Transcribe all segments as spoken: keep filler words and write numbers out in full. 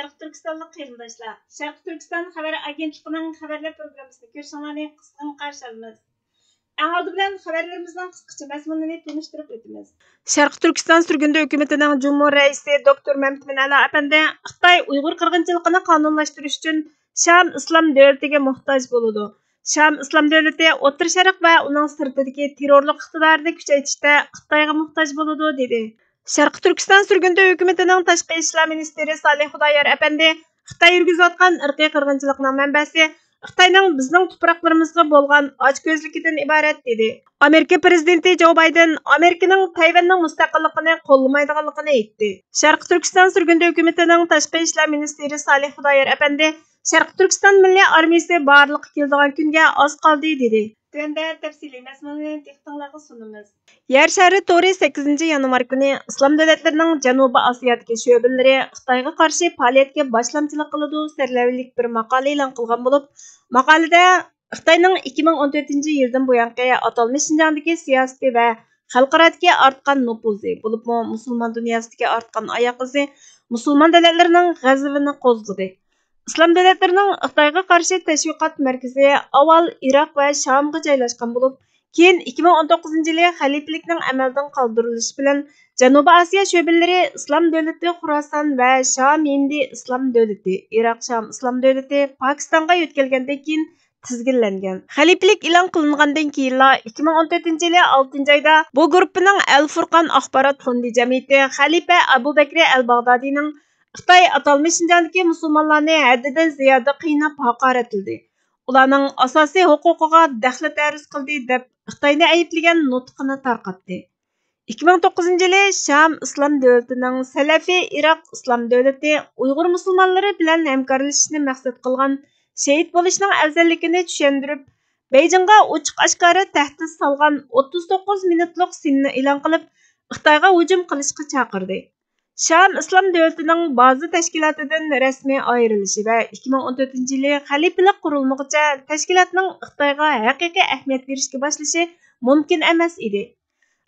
شەرقىي تۈركىستانلىق قېرىنداشلار، شەرقىي تۈركىستان خەۋەر ئاگېنتلىقىنىڭ خەۋەرلەر پروگراممىسىنى كۆرۈشۈڭلارنى قىزغىن قارشى ئالىمىز. ئەڭ ئالدى بىلەن خەۋەرلىرىمىزنىڭ قىسقىچە مەزمۇنىنى تونۇشتۇرۇپ ئۆتىمىز. شەرقىي تۈركىستان سۈرگۈندە ھۆكۈمىتىنىڭ جۇمھۇر رەئىسى دوكتور مەمتىمىن ئەلا ئەپەندى خىتاي ئۇيغۇر قىرغىنچىلىقىنى قانۇنلاشتۇرۇش ئۈچۈن شام ئىسلام دۆلىتىگە موھتاج بولىدۇ. شام ئىسلام دۆلىتى ئوتتۇرا شەرق ۋە ئۇنىڭ سىرتىدىكى تېررورلۇق ئىقتىدارىنى كۈچەيتىشتە خىتايغا موھتاج بولىدۇ، دېدى. شەرقىي تۈركىستان سۈرگۈندە ھۆكۈمىتىنىڭ تاشقى ئىشلار مىنىستىرى سالىھ خۇدايار ئەپەندى خىتاي يۈرگۈزۈۋاتقان ئىرقىي قىرغىنچىلىقنىڭ مەنبەسى خىتاينىڭ بىزنىڭ تۇپراقلىرىمىزغا بولغان ئاچكۆزلۈكىدىن ئىبارەت، دېدى. ئامېرىكا پىرېزىدېنتى جو بايدېن ئامېرىكىنىڭ تەيۋەننىڭ مۇستەقىللىقىنى قوللىمايدىغانلىقىنى ئېيتتى. شەرقىي تۈركىستان سۈرگۈندە ھۆكۈمىتىنىڭ تاشقى ئىشلار مىنىستىرى سالىھ خۇدايار ئەپەندى شەرقىي تۈركىستان مىللىي ئارمىيىسى بارلىققا كېلىدىغان كۈنگە ئاز قالدى، دېدى. تۆۋەندە تەپسىلىي مەزمۇنىنى دىققىتىڭلارغا سۇنىمىز. يەر شارى تورى سەككىزىنچى يانۋار كۈنى ئىسلام دۆلەتلىرىنىڭ جەنۇبىي ئاسىيادىكى شۆبىلىرى خىتايغا قارشى پائالىيەتكە باشلامچىلىق قىلىدۇ سەرلەۋھىلىك بىر ماقالە ئېلان قىلغان بولۇپ، ماقالىدە خىتاينىڭ ئىككى مىڭ ئون تۆتىنچى يىلدىن بۇيانقى ئاتالمىش شىنجاڭدىكى سىياسىتى ۋە خەلقئارادىكى ئارتقان نوپۇزى، بولۇپمۇ مۇسۇلمان دۇنياسىدىكى ئارتقان ئاياق ئىزى مۇسۇلمان دۆلەتلىرىنىڭ غەزىپىنى قوزغىدى. ئىسلام دۆلەتلىرىنىڭ خىتايغا قارشى تەشۋىقات مەركىزى ئاۋۋال ئىراق ۋە شامغا جايلاشقان بولۇپ، كېيىن ئىككى مىڭ ئون توققۇزىنچى يىلى خەلىپىلىكنىڭ ئەمەلدىن قالدۇرۇلۇشى بىلەن جەنۇبىي ئاسىيا شۆبىلىرى ئىسلام دۆلىتى خۇراسان ۋە شام ھىندى ئىسلام دۆلىتى، ئىراق شام ئىسلام دۆلىتى پاكىستانغا يۆتكەلگەندىن كېيىن تىزگىنلەنگەن. خەلىپىلىك ئېلان قىلىنغاندىن كېيىنلا ئىككى مىڭ ئون تۆتىنچى يىلى ئالتىنچى ئايدا بۇ گۇرۇپپىنىڭ ئەل فۇرقان ئاخبارات فوندى جەمئىيىتى خەلىپە ئەبۇ بەكرى ئەل باغدادىنىڭ خىتاي ئاتالمىش شىنجاڭدىكى مۇسۇلمانلارنى ھەددىدىن زىيادە قىيناپ ھاقارەتلىدى. ئۇلارنىڭ ئاساسىي ھوقۇقىغا دەخلى تەرۇز قىلدى، دەپ خىتاينى ئەيىبلىگەن نۇتقىنى تارقاتتى. ئىككى مىڭ توققۇزىنچى يىلى شام ئىسلام دۆلىتىنىڭ سەلەفىي ئىراق ئىسلام دۆلىتى ئۇيغۇر مۇسۇلمانلىرى بىلەن ھەمكارلىشىشنى مەقسەت قىلغان شېھىت بولۇشنىڭ ئەۋزەللىكىنى چۈشەندۈرۈپ، بېيجىڭغا ئوچۇق ئاشكارا تەھدىت سالغان ئوتتۇز توققۇز مىنۇتلۇق سىننى ئېلان قىلىپ، خىتايغا ھۇجۇم قىلىشقا چاقىردى. شام ئىسلام دۆلىتىنىڭ بازا تەشكىلاتىدىن رەسمىي ئايرىلىشى ۋە ئىككى مىڭ ئون تۆتىنچى يىلى خەلىپىلىك قۇرۇلمىغۇچە تەشكىلاتنىڭ خىتايغا ھەقىقىي ئەھمىيەت بېرىشكە باشلىشى مۇمكىن ئەمەس ئىدى.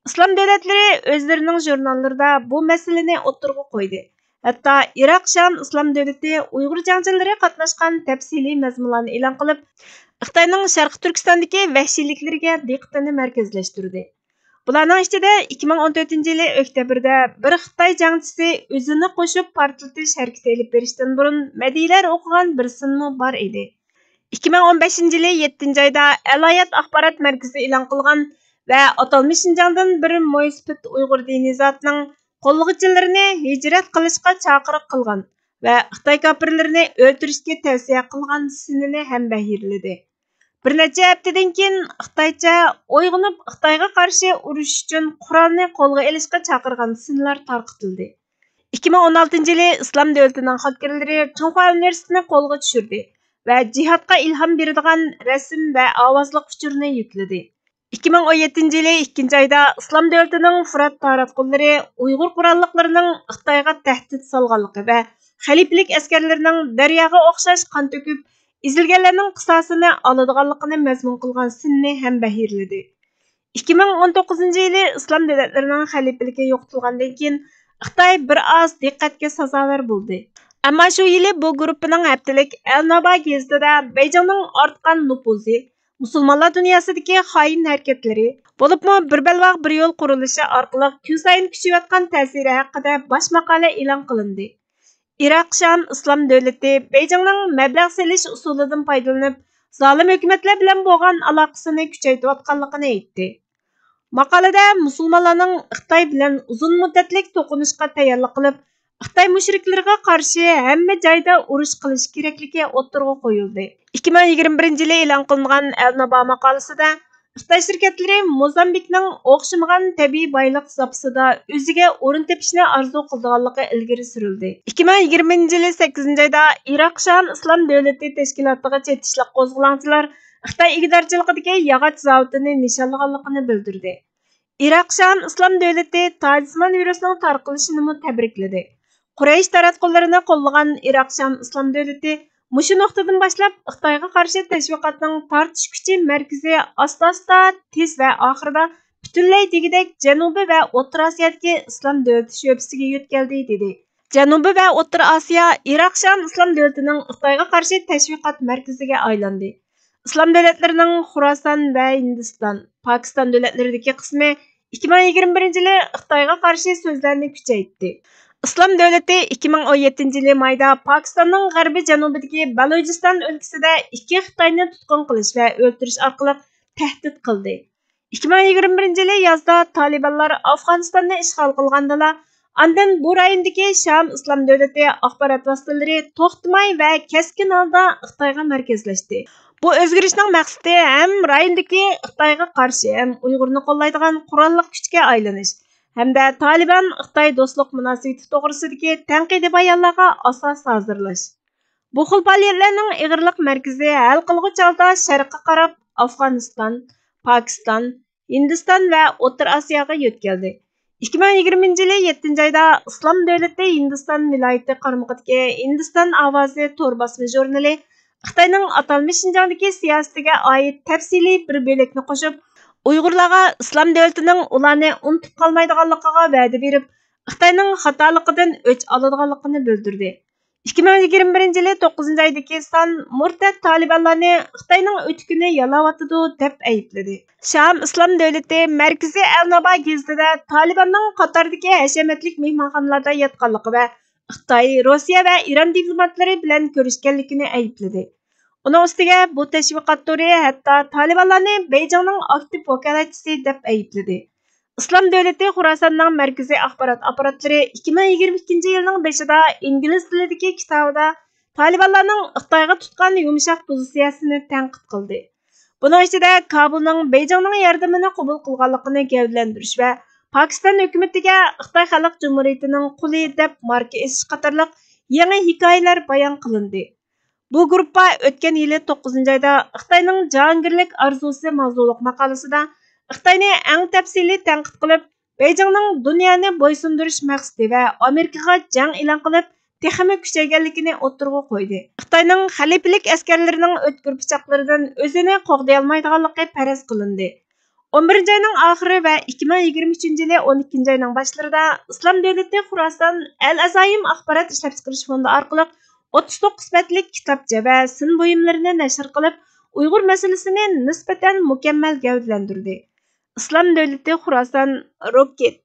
ئىسلام دۆلەتلىرى ئۆزلىرىنىڭ ژۇرناللىرىدا بۇ مەسىلىنى ئوتتۇرىغا قويدى. ھەتتا ئىراق شام ئىسلام دۆلىتى ئۇيغۇر جەڭچىلىرى قاتناشقان تەپسىلىي مەزمۇنلارنى ئېلان قىلىپ، خىتاينىڭ شەرقىي تۈركىستاندىكى ۋەھشىيلىكلىرىگە دىققىتىنى مەركەزلەشتۈردى. بۇلارنىڭ ئىچىدە ئىككى مىڭ ئون تۆتىنچى يىلى ئۆكتەبىردە بىر خىتاي جەڭچىسى ئۆزىنى قوشۇپ پارتلىتىش ھەرىكىتى ئېلىپ بېرىشتىن بۇرۇن مەدھىيەلەر ئوقۇغان بىر سىنمۇ بار ئىدى. ئىككى مىڭ ئون بەشىنچى يىلى يەتتىنچى ئايدا ئەل ھايات ئاخبارات مەركىزى ئېلان قىلغان ۋە ئاتالمىش شىنجاڭدىن بىر مويسىپىت ئۇيغۇر دىنىي زاتىنىڭ قوللىغۇچىلىرىنى ھىجرەت قىلىشقا چاقىرىق قىلغان ۋە خىتاي كاپىرلىرىنى ئۆلتۈرۈشكە تەۋسىيە قىلغان سىنىنى ھەمبەھىرلىدى. بىر نەچچە ھەپتىدىن كېيىن خىتايچە ئويغىنىپ، خىتايغا قارشى ئۇرۇش ئۈچۈن قورالنى قولغا ئېلىشقا چاقىرغان سىنلار تارقىتىلدى. ئىككى مىڭ ئون ئالتىنچى يىلى ئىسلام دۆلىتىنىڭ خاككېرلىرى چىڭخۇا ئۇنىۋېرسىتېتىنى قولغا چۈشۈردى ۋە جىھادقا ئىلھام بېرىدىغان رەسىم ۋە ئاۋازلىق ئۇچۇرنى يۈكلىدى. ئىككى مىڭ ئون يەتتىنچى يىلى ئىككىنچى ئايدا ئىسلام دۆلىتىنىڭ فۇرات تاراتقۇلىرى ئۇيغۇر قوراللىقلىرىنىڭ خىتايغا تەھدىت سالغانلىقى ۋە خەلىپىلىك ئەسكەرلىرىنىڭ دەرياغا ئوخشاش قان تۆكۈپ، ئېزىلگەنلەرنىڭ قىساسىنى ئالىدىغانلىقىنى مەزمۇن قىلغان سىننى ھەمبەھىرلىدى. ئىككى مىڭ ئون توققۇزىنچى يىلى ئىسلام دۆلەتلىرىنىڭ خەلىپىلىكى يوقىتىلغاندىن كېيىن، خىتاي بىر ئاز دىققەتكە سازاۋەر بولدى. ئەمما شۇ يىلى بۇ گۇرۇپپىنىڭ ھەپتىلىك ئەلنابا گېزىتىدە بېيجىڭنىڭ ئارتقان نوپۇزى، مۇسۇلمانلار دۇنياسىدىكى خائىن ھەرىكەتلىرى، بولۇپمۇ بىر بەلباغ بىر يول قۇرۇلۇشى ئارقىلىق كۈنسايىن كۈچىيىۋاتقان تەسىرى ھەققىدە باش ماقالە ئېلان قىلىندى. ئىراق شام ئىسلام دۆلىتى بېيجىڭنىڭ مەبلەغ سېلىش ئۇسۇلىدىن پايدىلىنىپ، زالىم ھۆكۈمەتلەر بىلەن بولغان ئالاقىسىنى كۈچەيتىۋاتقانلىقىنى ئېيتتى. ماقالىدە مۇسۇلمانلارنىڭ خىتاي بىلەن ئۇزۇن مۇددەتلىك توقۇنۇشقا تەييارلىق قىلىپ، خىتاي مۇشرىكلىرىغا قارشى ھەممە جايدا ئۇرۇش قىلىش كېرەكلىكى ئوتتۇرىغا قويۇلدى. ئىككى مىڭ يىگىرمە بىرىنچى يىلى ئېلان قىلىنغان ئەلنابا ماقالىسىدە، خىتاي شىركەتلىرى موزامبىكنىڭ ئوخشىمىغان تەبىئىي بايلىق زاپىسىدا ئۆزىگە ئورۇن تېپىشنى ئارزۇ قىلىدىغانلىقى ئىلگىرى سۈرۈلدى. ئىككى مىڭ يىگىرمىنچى يىلى سەككىزىنچى ئايدا ئىراق شام ئىسلام دۆلىتى تەشكىلاتىغا چېتىشلىق قوزغىلاڭچىلار خىتاي ئىگىدارچىلىقىدىكى ياغاچ زاۋۇتىنى نىشانلىغانلىقىنى بىلدۈردى. ئىراق شام ئىسلام دۆلىتى تاجسىمان ۋىرۇسنىڭ تارقىلىشىنىمۇ تەبرىكلىدى. قۇرەيش تاراتقۇلىرىنى قوللىغان ئىراق شام ئىسلام دۆلىتى مۇشۇ نۇقتىدىن باشلاپ خىتايغا قارشى تەشۋىقاتنىڭ تارتىش كۈچى مەركىزى ئاستا-ئاستا، تېز ۋە ئاخىرىدا پۈتۈنلەي دېگۈدەك جەنۇبىي ۋە ئوتتۇرا ئاسىيادىكى ئىسلام دۆلىتى شۆبىسىگە يۆتكەلدى، دېدى. جەنۇبىي ۋە ئوتتۇرا ئاسىيا ئىراق شام ئىسلام دۆلىتىنىڭ خىتايغا قارشى تەشۋىقات مەركىزىگە ئايلاندى. ئىسلام دۆلەتلىرىنىڭ خۇراسان ۋە ھىندىستان، پاكىستان دۆلەتلىرىدىكى قىسمى ئىككى مىڭ يىگىرمە بىرىنچى يىلى خىتايغا قارشى سۆزلەرنى كۈچەيتتى. ئىسلام دۆلىتى ئىككى مىڭ ئون يەتتىنچى يىلى مايدا پاكىستاننىڭ غەربىي جەنۇبىدىكى بەلۇجىستان ئۆلكىسىدە ئىككى خىتاينى تۇتقۇن قىلىش ۋە ئۆلتۈرۈش ئارقىلىق تەھدىت قىلدى. ئىككى مىڭ يىگىرمە بىرىنچى يىلى يازدا تالىبانلار ئافغانىستاننى ئىشغال قىلغاندىلا، ئاندىن بۇ رايوندىكى شام ئىسلام دۆلىتى ئاخبارات ۋاسىتىلىرى توختىماي ۋە كەسكىن ھالدا خىتايغا مەركەزلەشتى. بۇ ئۆزگىرىشنىڭ مەقسىتى ھەم رايوندىكى خىتايغا قارشى، ھەم ئۇيغۇرنى قوللايدىغان قوراللىق كۈچكە ئايلىنىش، ھەمدە تالىبان خىتاي دوستلۇق مۇناسىۋىتى توغرىسىدىكى تەنقىدىي بايانلارغا ئاساس ھازىرلاش. بۇ خىل پائالىيەتلەرنىڭ ئېغىرلىق مەركىزى ھەل قىلغۇچ ھالدا شەرققە قاراپ ئافغانىستان، پاكىستان، ھىندىستان ۋە ئوتتۇرا ئاسىياغا يۆتكەلدى. ئىككى مىڭ يىگىرمىنچى يىلى يەتتىنچى ئايدا ئىسلام دۆلىتى ھىندىستان ۋىلايىتى قارمىقىدىكى ھىندىستان ئاۋازى تور باسما ژۇرنىلى خىتاينىڭ ئاتالمىش شىنجاڭدىكى سىياسىتىگە ئائىت تەپسىلىي بىر بۆلەكنى قوشۇپ، ئۇيغۇرلارغا ئىسلام دۆلىتىنىڭ ئۇلارنى ئۇنتۇپ قالمايدىغانلىقىغا ۋەدە بېرىپ، خىتاينىڭ خاتالىقىدىن ئۆچ ئالىدىغانلىقىنى بىلدۈردى. ئىككى مىڭ يىگىرمە بىرىنچى يىلى توققۇزىنچى ئايدىكى سان مۇرتەت تالىبانلارنى خىتاينىڭ ئۆتۈكىنى يالاۋاتىدۇ، دەپ ئەيىبلىدى. شام ئىسلام دۆلىتى مەركىزىي ئەلنابا گېزىتىدە تالىباننىڭ قاتاردىكى ھەشەمەتلىك مېھمانخانىلاردا ياتقانلىقى ۋە خىتاي، روسىيە ۋە ئىران دىپلوماتلىرى بىلەن كۆرۈشكەنلىكىنى ئەيىبلىدى. ئۇنىڭ ئۈستىگە بۇ تەشۋىقات تورى ھەتتا تالىبانلارنى بېيجىڭنىڭ ئاكتىپ ۋاكالەتچىسى دەپ ئەيىبلىدى. ئىسلام دۆلىتى خۇراساننىڭ مەركىزىي ئاخبارات ئاپپاراتلىرى ئىككى مىڭ يىگىرمە ئىككىنچى يىلنىڭ بېشىدا ئىنگلىز تىلىدىكى كىتابىدا تالىبانلارنىڭ خىتايغا تۇتقان يۇمشاق پوزىتسىيەسىنى تەنقىد قىلدى. بۇنىڭ ئىچىدە كابۇلنىڭ بېيجىڭنىڭ ياردىمىنى قوبۇل قىلغانلىقىنى گەۋدىلەندۈرۈش ۋە پاكىستان ھۆكۈمىتىگە خىتاي خەلق جۇمھۇرىيىتىنىڭ قۇلى دەپ ماركا ئېسىش قاتارلىق يېڭى ھېكايىلەر بايان قىلىندى. بۇ گۇرۇپپا ئۆتكەن يىلى توققۇزىنچى ئايدا خىتاينىڭ جاھانگىرلىك ئارزۇسى ماۋزۇلۇق ماقالىسىدا خىتاينى ئەڭ تەپسىلىي تەنقىد قىلىپ، بېيجىڭنىڭ دۇنيانى بويسۇندۇرۇش مەقسىتى ۋە ئامېرىكىغا جەڭ ئېلان قىلىپ، تېخىمۇ كۈچەيگەنلىكىنى ئوتتۇرىغا قويدى. خىتاينىڭ خەلىپىلىك ئەسكەرلىرىنىڭ ئۆتكۈر پىچاقلىرىدىن ئۆزىنى قوغدىيالمايدىغانلىقى پەرەز قىلىندى. ئون بىرىنچى ئاينىڭ ئاخىرى ۋە ئىككى مىڭ يىگىرمە ئۈچىنچى يىلى ئون ئىككىنچى ئاينىڭ باشلىرىدا ئىسلام دۆلىتى خۇراسان ئەل ئازايىم ئاخبارات ئىشلەپچىقىرىش فوندى ئارقىلىق ئوتتۇز توققۇز بەتلىك كىتابچە ۋە سىن بۇيۇملىرىنى نەشر قىلىپ، ئۇيغۇر مەسىلىسىنى نىسبەتەن مۇكەممەل گەۋدىلەندۈردى. ئىسلام دۆلىتى خۇراسان روكېت،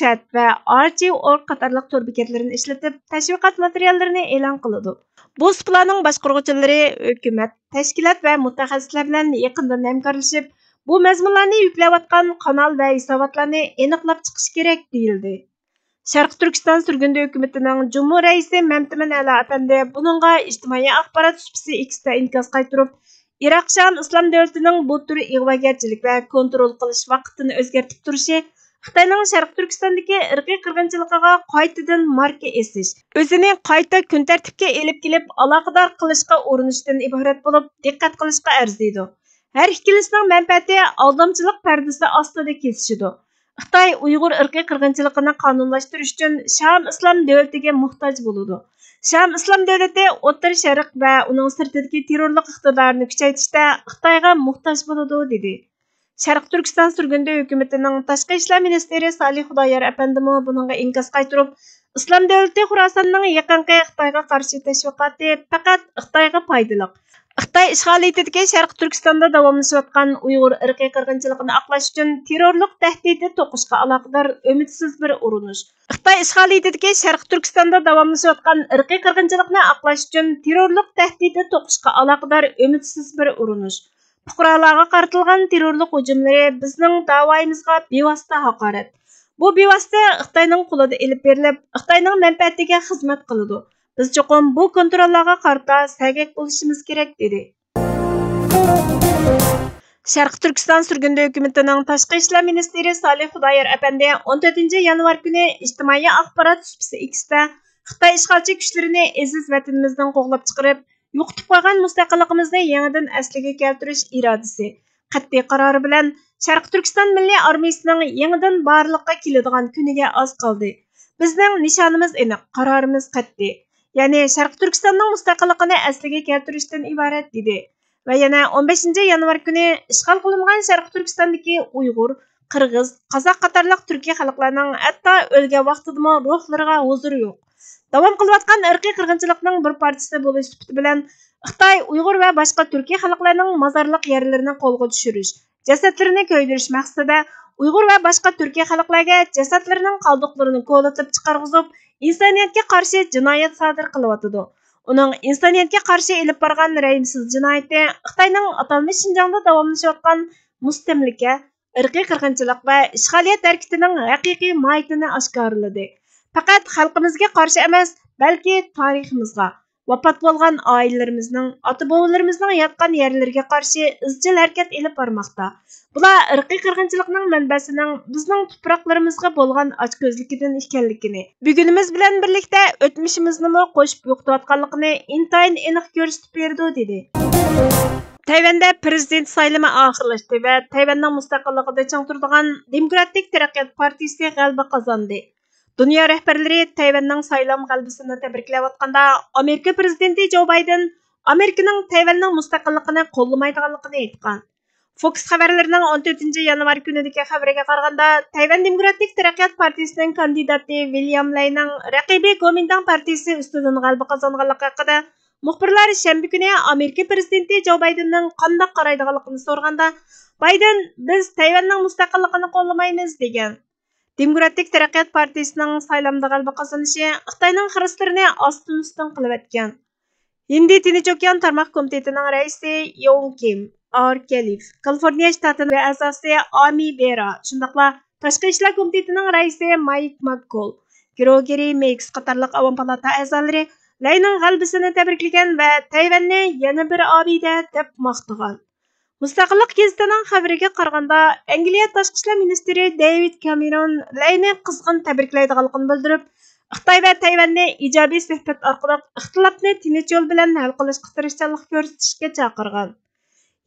چەت ۋە ئارچى ئورگ قاتارلىق تور بېكەتلىرىنى ئىشلىتىپ، تەشۋىقات ماتېرىياللىرىنى ئېلان قىلىدۇ. بۇ سۇپىلارنىڭ باشقۇرغۇچىلىرى ھۆكۈمەت، تەشكىلات ۋە مۇتەخەسسىسلەر بىلەن يېقىندىن ھەمكارلىشىپ، بۇ مەزمۇنلارنى يۈكلەۋاتقان قانال ۋە ھېساباتلارنى ئېنىقلاپ چىقىش كېرەك، دېيىلدى. شەرقىي تۈركىستان سۈرگۈندە ھۆكۈمىتىنىڭ جۇمھۇر رەئىسى مەمتىمىن ئەلا ئەپەندى بۇنىڭغا ئىجتىمائىي ئاخبارات سۇپىسى ئېكستا ئىنكاس قايتۇرۇپ، ئىراق شام ئىسلام دۆلىتىنىڭ بۇ تۈر ئىغۋاگەرچىلىك ۋە كونترول قىلىش ۋاقتىنى ئۆزگەرتىپ تۇرۇشى خىتاينىڭ شەرقىي تۈركىستاندىكى ئىرقىي قىرغىنچىلىقىغا قايتىدىن ماركا ئېسىش، ئۆزىنى قايتا كۈن تەرتىپكە ئېلىپ كېلىپ ئالاقىدار قىلىشقا ئۇرۇنۇشتىن ئىبارەت بولۇپ، دىققەت قىلىشقا ئەرزىيدۇ. ھەر ئىككىلىسىنىڭ مەنپەئەتى ئالدامچىلىق پەردىسى ئاستىدا كېسىشىدۇ. خىتاي ئۇيغۇر ئىرقىي قىرغىنچىلىقىنى قانۇنلاشتۇرۇش ئۈچۈن شام ئىسلام دۆلىتىگە موھتاج بولىدۇ. شام ئىسلام دۆلىتى ئوتتۇرا شەرق ۋە ئۇنىڭ سىرتىدىكى تېررورلۇق ئىقتىدارىنى كۈچەيتىشتە خىتايغا موھتاج بولىدۇ، دېدى. شەرقىي تۈركىستان سۈرگۈندە ھۆكۈمىتىنىڭ تاشقى ئىشلار مىنىستىرى سالىھ خۇدايار ئەپەندىمۇ بۇنىڭغا ئىنكاس قايتۇرۇپ، ئىسلام دۆلىتى خۇراساننىڭ يېقىنقى خىتايغا قارشى تەشۋىقاتى پەقەت خىتايغا پايدىلىق. خىتاي ئىشغالىيىتىدىكى شەرقىي تۈركىستاندا داۋاملىشىۋاتقان ئۇيغۇر ئىرقىي قىرغىنچىلىقىنى ئاقلاش ئۈچۈن تېررورلۇق تەھدىتى توقۇشقا ئالاقىدار ئۈمىدسىز بىر ئۇرۇنۇش. خىتاي ئىشغالىيىتىدىكى شەرقىي تۈركىستاندا داۋاملىشىۋاتقان ئىرقىي قىرغىنچىلىقنى ئاقلاش ئۈچۈن تېررورلۇق تەھدىتى توقۇشقا ئالاقىدار ئۈمىدسىز بىر ئۇرۇنۇش. پۇقرالارغا قارىتىلغان تېررورلۇق ھۇجۇملىرى بىزنىڭ داۋايىمىزغا بىۋاسىتە ھاقارەت. بۇ بىۋاسىتە خىتاينىڭ قولىدا ئېلىپ بېرىلىپ، خىتاينىڭ مەنپەئەتىگە خىزمەت قىلىدۇ. بىز چوقۇم بۇ كونتروللارغا قارىتا سەگەك بولۇشىمىز كېرەك، دېدى. شەرقىي تۈركىستان سۈرگۈندە ھۆكۈمىتىنىڭ تاشقى ئىشلار مىنىستىرى سالىھ خۇدايار ئەپەندى ئون تۆتىنچى يانۋار كۈنى ئىجتىمائىي ئاخبارات سۇپىسى ئېكستا خىتاي ئىشغالچى كۈچلىرىنى ئەزىز ۋەتىنىمىزدىن قوغلاپ چىقىرىپ، يوقىتىپ قويغان مۇستەقىللىقىمىزنى يېڭىدىن ئەسلىگە كەلتۈرۈش ئىرادىسى، قەتئىي قارارى بىلەن شەرقىي تۈركىستان مىللىي ئارمىيىسىنىڭ يېڭىدىن بارلىققا كېلىدىغان كۈنىگە ئاز قالدى. بىزنىڭ نىشانىمىز ئېنىق، قارارىمىز قەتئىي. يەنى شەرقىي تۈركىستاننىڭ مۇستەقىللىقىنى ئەسلىگە كەلتۈرۈشتىن ئىبارەت، دېدى. ۋە يەنە ئون بەشىنچى يانۋار كۈنى ئىشغال قىلىنغان شەرقىي تۈركىستاندىكى ئۇيغۇر، قىرغىز، قازاق قاتارلىق تۈركىي خەلقلەرنىڭ ھەتتا ئۆلگەن ۋاقتىدىمۇ روھلىرىغا ھۇزۇر يوق. داۋام قىلىۋاتقان ئىرقىي قىرغىنچىلىقنىڭ بىر پارچىسى بولۇش سۈپىتى بىلەن، خىتاي، ئۇيغۇر ۋە باشقا تۈركىي خەلقلەرنىڭ مازارلىق يەرلىرىنى قولغا چۈشۈرۈش، جەسەتلىرىنى كۆيدۈرۈش مەقسىتىدە ئۇيغۇر ۋە باشقا تۈركىي خەلقلەرگە جەسەتلىرىنىڭ قالدۇقلىرىنى كولىتىپ چىقارغۇزۇپ، ئىنسانىيەتكە قارشى جىنايەت سادىر قىلىۋاتىدۇ. ئۇنىڭ ئىنسانىيەتكە قارشى ئېلىپ بارغان رەھىمسىز جىنايىتى خىتاينىڭ ئاتالمىش شىنجاڭدا داۋاملىشىۋاتقان مۇستەملىكە، ئىرقىي قىرغىنچىلىق ۋە ئىشغالىيەت ھەرىكىتىنىڭ ھەقىقىي ماھىيىتىنى ئاشكارىلىدى. پەقەت خەلقىمىزگە قارشى ئەمەس، بەلكى تارىخىمىزغا، ۋاپات بولغان ئائىلىلىرىمىزنىڭ، ئاتا-بوۋىلىرىمىزنىڭ ياتقان يەرلىرىگە قارشى ئىزچىل ھەرىكەت ئېلىپ بارماقتا. بۇلار ئىرقىي قىرغىنچىلىقنىڭ مەنبەسىنىڭ بىزنىڭ تۇپراقلىرىمىزغا بولغان ئاچكۆزلۈكىدىن ئىكەنلىكىنى، بۈگۈنىمىز بىلەن بىرلىكتە ئۆتمۈشىمىزنىمۇ قوشۇپ يوقىتىۋاتقانلىقىنى ئىنتايىن ئېنىق كۆرسىتىپ بېرىدۇ، دېدى. تەيۋەندە پىرېزىدېنت سايلىمى ئاخىرلاشتى ۋە تەيۋەننىڭ مۇستەقىللىقىدا چىڭ تۇرىدىغان دېموكراتىك تەرەققىيات پارتىيىسى غەلىبە قازاندى. دۇنيا رەھبەرلىرى تەيۋەننىڭ سايلام غەلىبىسىنى تەبرىكلەۋاتقاندا، ئامېرىكا پىرېزىدېنتى جو بايدېن ئامېرىكىنىڭ تەيۋەننىڭ مۇستەقىللىقىنى قوللىمايدىغانلىقىنى ئېيتقان. فوكس خەۋەرلىرىنىڭ ئون تۆتىنچى يانۋار كۈنىدىكى خەۋىرىگە قارىغاندا، تەيۋەن دېموكراتىك تەرەققىيات پارتىيىسىنىڭ كاندىداتى ۋىليام لەينىڭ رەقىبى گومىنداڭ پارتىيىسى ئۈستىدىن غەلىبە قازانغانلىقى ھەققىدە مۇخبىرلار شەنبە كۈنى ئامېرىكا پىرېزىدېنتى جو بايدېننىڭ قانداق قارايدىغانلىقىنى سورىغاندا، بايدېن، بىز تەيۋەننىڭ مۇستەقىللىقىنى قوللىمايمىز، دېگەن. دېموكراتىك تەرەققىيات پارتىيىسىنىڭ سايلامدا غەلىبە قازىنىشى خىتاينىڭ خىرىسلىرىنى ئاستىن-ئۈستۈن قىلىۋەتكەن. ھىندى تىنچ ئوكيان تارماق كومىتېتىنىڭ رەئىسى يوڭ كىم، ئار كەلىف، كالىفورنىيە شتاتىنىڭ ئەزاسى ئامى بېرا، شۇنداقلا تاشقى ئىشلار كومىتېتىنىڭ رەئىسى مايك ماككول، گرېگورى مېكس قاتارلىق ئاۋام پالاتا ئەزالىرى لەينىڭ غەلىبىسىنى تەبرىكلىگەن ۋە تەيۋەننى يەنە بىر ئابىدە دەپ ماختىغان. مۇستەقىللىق گېزىتىنىڭ خەۋىرىگە قارىغاندا، ئەنگلىيە تاشقى ئىشلار مىنىستىرى دېۋىد كامېرون لەينى قىزغىن تەبرىكلەيدىغانلىقىنى بىلدۈرۈپ، خىتاي ۋە تەيۋەننى ئىجابىي سۆھبەت ئارقىلىق ئىختىلاپنى تىنچ يول بىلەن ھەل قىلىشقا تىرىشچانلىق كۆرسىتىشكە چاقىرغان.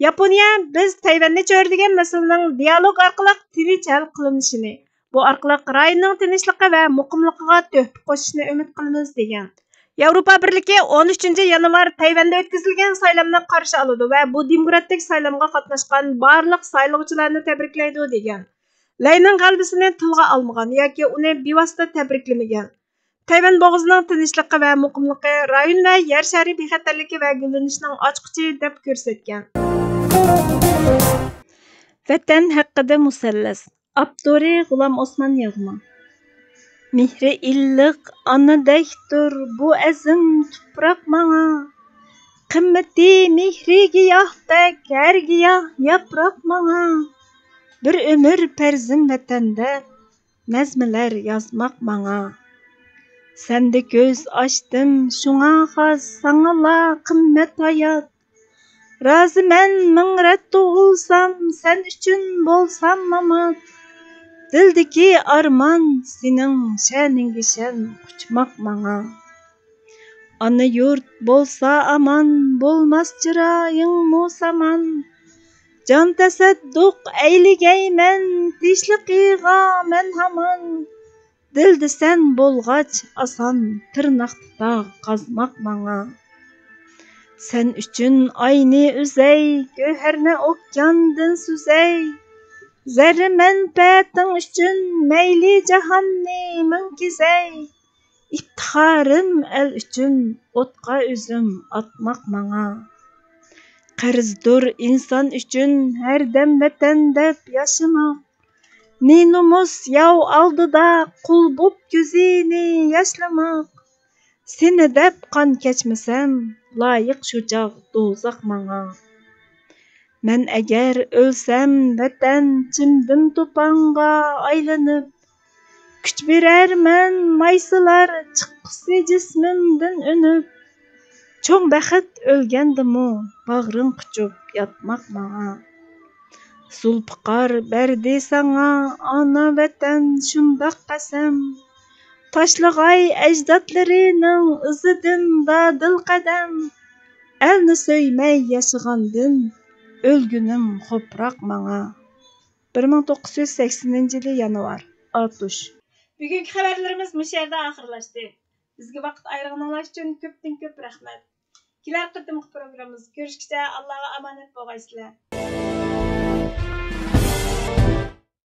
ياپونىيە، بىز تەيۋەننى چۆرىدىگەن مەسىلىنىڭ دىيالوگ ئارقىلىق تىنچ ھەل قىلىنىشىنى، بۇ ئارقىلىق رايوننىڭ تىنچلىقى ۋە مۇقىملىقىغا تۆھپە قوشۇشنى ئۈمىد قىلىمىز، دېگەن. ياۋروپا بىرلىكى ئون ئۈچىنچى يانۋار تەيۋەندە ئۆتكۈزۈلگەن سايلامنى قارشى ئالىدۇ ۋە بۇ دېموكراتىك سايلامغا قاتناشقان بارلىق سايلىغۇچىلارنى تەبرىكلەيدۇ، دېگەن. لەينىڭ غەلىبىسىنى تىلغا ئالمىغان ياكى ئۇنى بىۋاسىتە تەبرىكلىمىگەن. تەيۋەن بوغۇزىنىڭ تىنچلىقى ۋە مۇقىملىقى، رايون ۋە يەر شارى بىخەتەرلىكى ۋە گۈللىنىشىنىڭ ئاچقۇچى دەپ كۆرسەتكەن. ۋەتەن ھەققىدە مۇسەللەس. ئاپتورى غۇلام ئوسمان ياغما. مېھرى ئىللىق ئانىدەكتۇر بۇ ئەزىم تۇپراق ماڭا. قىممىتى مېھرى گىياھتەك ھەر گىياھ ياپراق ماڭا. بىر ئۆمۈر پەرزىم ۋەتەندە نەزمىلەر يازماق ماڭا. سەندە كۆز ئاچتىم شۇڭا خاس ساڭىلا قىممەت ھايات. رازىمەن مىڭ رەت تۇغۇلسام، سەن ئۈچۈن بولسام مامات. دىلدىكى ئارمان سېنىڭ شەنىڭگە شەن قۇچماق ماڭا. ئانا يۇرت بولسا ئامان، بولماس چىرايىڭمۇ سامان. جان تەسەددۇق ئەيلىگەيمەن، تىنچلىقىغا مەن ھامان. دىلدە سەن بولغاچ، ئاسان تىرناقتا تاغ قازماق ماڭا. سەن ئۈچۈن ئاينى ئۈزەي، گۆھەرنى ئوكياندىن سۈزەي. زەررە مەنپەئەتىڭ ئۈچۈن مەيلى جاھاننى مىڭ كېزەي. ئىپتىخارىم ئەل ئۈچۈن ئوتقا ئۆزۈم ئاتماق ماڭا. قەرزدۇر ئىنسان ئۈچۈن ھەردەم ۋەتەن دەپ ياشىماق. نى-نومۇس ياۋ ئالدىدا قۇل بوپ كۆزىنى ياشلىماق. سېنى دەپ قان كەچمىسەم، لايىق شۇ چاغ دوزاخ ماڭا. مەن ئەگەر ئۆلسەم، ۋەتەن، چىمدىم توپاڭغا ئايلىنىپ. كۈچ بېرەرمەن مايسىلار چىققۇسى جىسمىمدىن ئۈنۈپ. چوڭ بەخت ئۆلگەندىمۇ باغرىڭ قۇچۇپ ياتماق ماڭا. زۇلپىقار بەردى ساڭا ئانا ۋەتەن شۇنداق قەسەم. تاشلىغاي ئەجدادلىرىنىڭ ئىزىدىن دادىل قەدەم. ئەلنى سۆيمەي ياشىغاندىن، ئۆلگىنىم خوپراق ماڭا. بىر مىڭ توققۇز يۈز سەكسىنىنچى يىلى يانۋار. ئاتۇش. بۈگۈنكى خەۋەرلىرىمىز مۇشۇ يەردە ئاخىرلاشتى. بىزگە ۋاقىت ئايرىغىنىڭلار ئۈچۈن كۆپتىن كۆپ رەھمەت. كېلەر قېتىمقى پروگراممىمىزدا كۆرۈشكىچە ئاللاغا ئامانەت بولغايسىلەر.